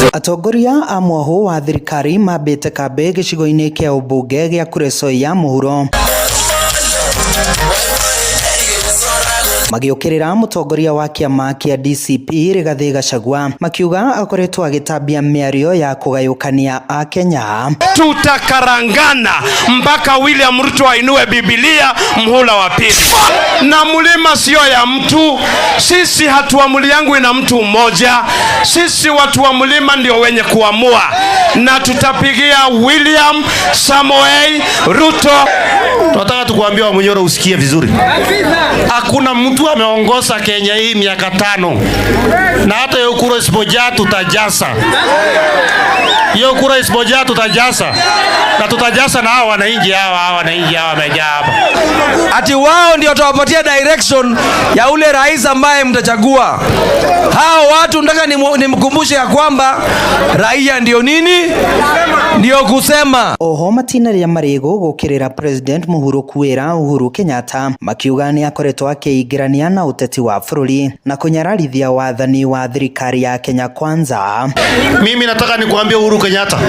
Atongoria a mwahu wa thirikari mambĩte kambĩ gĩcigo-inĩ kĩa ũmbunge gĩa Kuresoi ya mũhuro magĩũkĩrĩra mũtongoria wa kĩama kĩa DCP Rigathĩ Gachagua, makiuga akoretwo agĩtambia mĩario ya kũgayũkania Akenya. Tutakarangana mpaka William Ruto ainue Biblia mhula wa pili. Na mlima sio ya mtu, sisi hatuamuliangwi na mtu mmoja. Sisi watu wa mlima ndio wenye kuamua, na tutapigia William Samoei Ruto. Tunataka tukuambia Wamunyoro, usikie vizuri. Hakuna mtu ameongoza Kenya hii miaka 5, na hata hiyo kura isipojaa tutajaza hiyo kura isipojaa tutajaza, na tutajaza na hawa wananchi hawa, hawa wananchi hawa wamejaa hapa. Ati wao ndio watawapatia direction ya ule rais ambaye mtachagua. Hao watu nataka nimkumbushe ya kwamba raia ndio nini, ndio kusema. Oho matinarĩa marĩgũ gũkĩrĩra President Mũhuru wĩra Uhuru Kenyatta, makiuga nĩ akoretwo akĩingĩrania na ũteti wa bũrũri na kũnyararithia wathani wa thirikari ya Kenya Kwanza. Mimi nataka nikuambie Uhuru Kenyatta,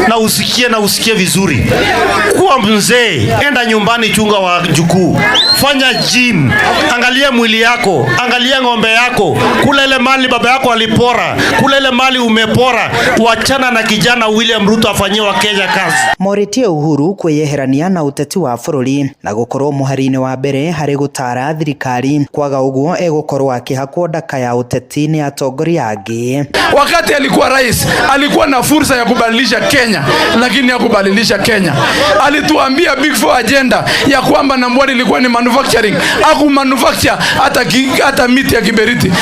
na usikie, na usikie vizuri. Kuwa mzee, enda nyumbani, chunga wajukuu, fanya gym, angalia mwili yako, angalia ng'ombe yako, kula ile mali baba yako alipora, kula ile mali umepora. Wachana na kijana William Ruto afanyie Wakenya kazi. Morĩtie Uhuru kwĩyeherania na ũteti wa bũrũri na gũkorwo mũhari-inĩ wa mbere harĩ gũtara thirikari, kwaga ũguo egũkorwo akĩhakwo ndaka ya ũteti nĩ atongoria angĩ. Wakati alikuwa rais alikuwa na fursa ya kubadilisha Kenya, lakini hakubadilisha Kenya. Alituambia Big Four agenda ya kwamba number one ilikuwa ni manufacturing, haku manufacture hata miti ya kiberiti.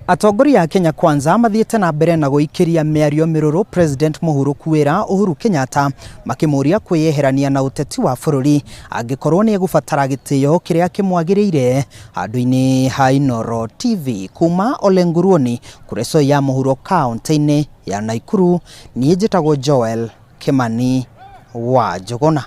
Atongoria a Kenya Kwanza mathiĩte na mbere na gũikĩria mĩario mĩrũrũ President Mũhuru Kuwĩra Uhuru Kenyatta, makĩmũria kwĩyeherania na ũteti wa bũrũri angĩkorwo nĩ egũbatara gĩtĩo kĩrĩa kĩmwagĩrĩire. Handũ-inĩ ha Inooro TV kuma Olenguruoni, Kuresoi ya mũhuro, kaunti-inĩ ya Nakuru, niĩ njĩtagwo Joel Kimani wa Njũgũna.